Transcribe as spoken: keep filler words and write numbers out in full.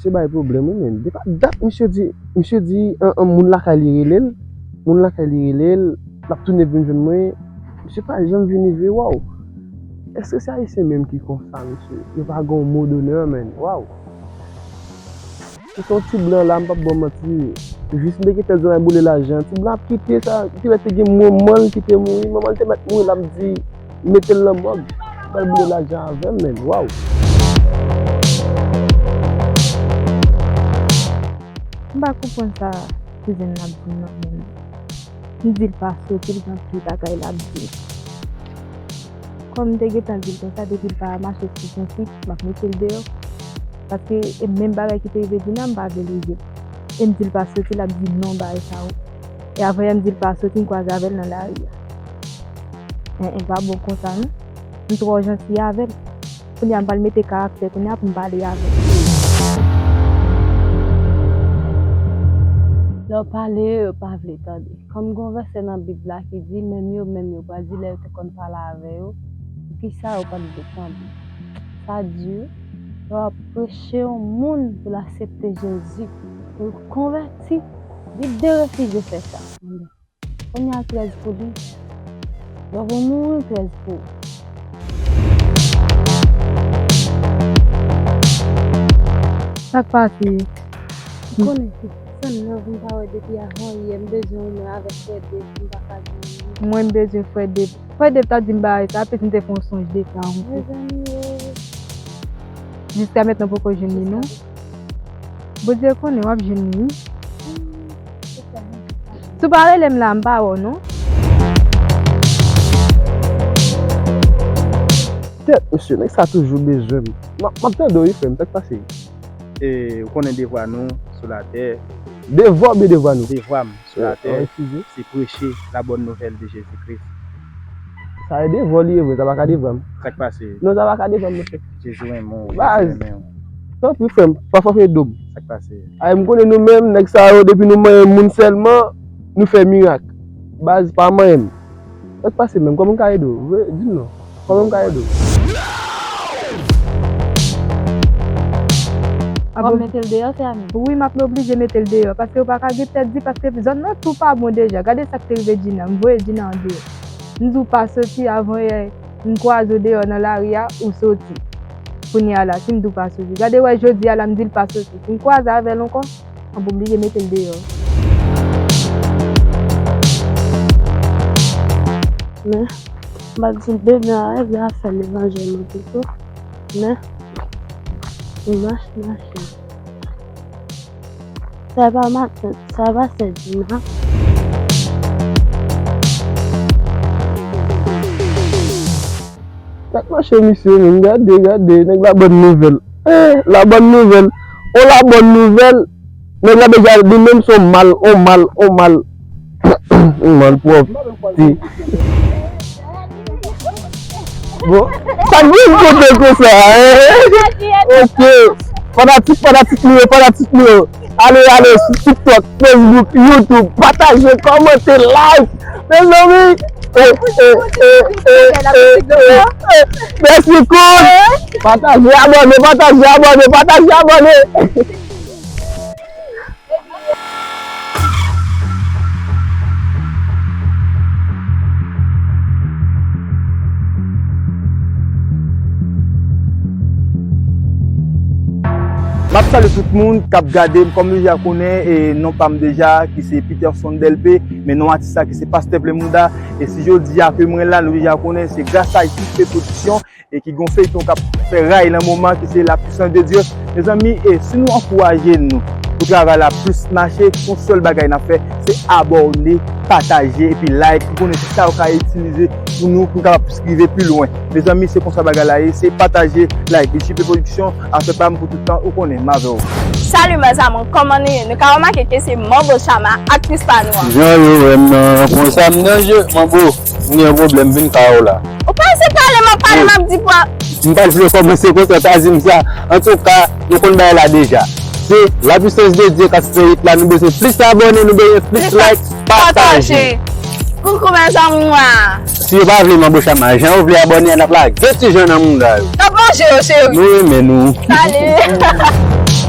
Misye bay pwoblèm wi, men. Depi dat misye di, misye di an, an, moun lakay li rele l, moun lakay li rele l, l ap tounen vin jwenn mwen. Misye pa janm vini vre, waw. Èske se Ayisyen menm ki konsa, mesye? Yo pa gen yon mo donè, men. Waw. Ou se yon ti blan la, m p ap ba w manti. Jis m te gentan di w boule lajan. Ti blan ap kite sa, ti blan te gen moman l kite mouri, moman l te mèt mouri la, m di, mete l nan mòg. Pral boule lajan avè m, men. Waw. M pa konprann sa kouzen m ap di m nan, men. M di l pa soti, l gen anpil bagay l ap di m. Kòm m te gentan di l konsa, depi l pa mache sou prensip, m ap mete l deyò. Paske e menm bagay ki te rive Dina, m pa vle l rive l. E m di l pa soti, l ap di non bagay sa yo. E avan yè m di l pa soti, m kwaze avè l nan lari a. En, en, pa bon konsa non. M twò janti avè l. Kounye a m pral mete karaktè kounye a pou m pale avè l. Lè w pale yo, yo pa vle tande. Kòm gen yon vèsè nan Bib la ki di, menm yo menm yo pral di lè yo te konn pale avè yo, poukisa yo pa t vle tande. Sa di, lè w ap preche yon moun pou l aksepte Jezi, pou l konvèti, li derefije fè sa. Kounye a l trèz pou li. Lè w mouri, trèz pou ou. Sa k pase? M konnen tou. Sa m nan vin pa wè depi avan yè, m bezwen ou mwen avèk frè Dave, m pa ka jwenn li. Mwen m bezwen frè Dave. Frè Dave ta di m bagay sa, apre si m te fè yon sonj de sa. Mezanmi o. Jiska mentnan poko jwenn li non. Bondye konnen w ap jwenn li wi. Si w pa rele m la, m pa wè w non. Tèt, mesye, nèg sa toujou bezwen m. M ap, m ap tande w wi, frè m, sa k pase? E, ou konnen devwa nou sou latè. Devwa oubyen devwa nou? Devwa m sou latè, se preche la bòn nouvèl de Jezi Kris. Sa e devwa w li ye vre, sa pa ka devwa m. Sa k pase? Non, sa pa ka devwa m, mesye. Jezi renmen w, Jezi renmen w. Tanpri, frè m, pa fòse do m. Sa k pase? Ay, m konnen nou menm, nèg sa yo, depi nou manyen moun sèlman, nou fè mirak. Baz, pa manyen m. Sa k pase menm? Kòman m ka ede w? Vre, di m non. Kòman m ka ede w? W ap mete l deyò, sè Ami? Wi, m ap oblije mete l deyò, paske yo pa ka gen tèt di, paske zòn nan tou pa bon deja. Gade sa k te rive Djina, m voye Djina andeyò. M di w pa soti, avan yè, m kwaze w deyò nan lari a, ou soti. Kounye a la, si m di w pa soti. Gade wè jodi a la, m di l pa soti. Si m kwaze avè l ankò, m ap oblije mete l deyò. Men, m ap di l demen a, epi a fè levanjil mwen pito. Men, m mache, mache. Sa pa maten, sa pa sè Djina. Sa k mache misye menm, gade, gade, nèg la bòn nouvèl. Eh, la bòn nouvèl. On la bòn nouvèl. Nèg la deja li menm se on mal, on mal, on mal. On mal pwòp. Ti. Bon, sa k vin pote konsa, eh? Ok. Fanatik, fanatik nou yo, fanatik nou yo. Ale, ale sou TikTok, Facebook, YouTube, pataje, kòmante, like. Mezanmi, eh, eh, eh, eh, eh, eh, eh. Mèsi, Kouz. Pataje, abòne, pataje, abòne, pataje, abòne. M ap salye tout moun k ap gade m, kòm nou deja konnen, e non pa m deja, ki se Peterson Delpé, men non atis la ki se Pastè Plemouda, e si jodi a ke mwen la, nou deja konnen, se gras a J P Production, e ki gon feyton k ap fè ray nan moman ki se La Puissance de Dieu. Mezanmi, e si nou ankouraje nou pou travay la plis mache, gon sèl bagay n ap fè, se abòne, pataje, epi like. Ou konnen se sa yo ka itilize pou nou, pou nou kapab plis rive pi lwen. Mezanmi, se konsa bagay la ye, se pataje, like. J P Production, afè pa m pou tout tan, ou konnen, m avè w. Salut mes amours, kòman nou ye? Nou ka remake ke se Manbo Chama, aktris pa nou an. Jan yo wè m nan, konsa m nan je, Manbo. M gen yon pwoblèm, vin kay ou la. Ou pa eseye pale, m ap pale, m ap di pou. M pa t vle kòmanse konsa, pa di m sa. Antouka, nou konn bagay la deja. Se La Puissance de Dieu k ap fè hit la, nou bezwen plis abòne, nou bezwen plis like, pataje. Koukou mes amours. Si yo pa vle Manbo Chama, jan yo vle abòne a, n ap lage ti jan nan mouda yo. N ap manje yo, cheri. Nou renmen nou. Salut.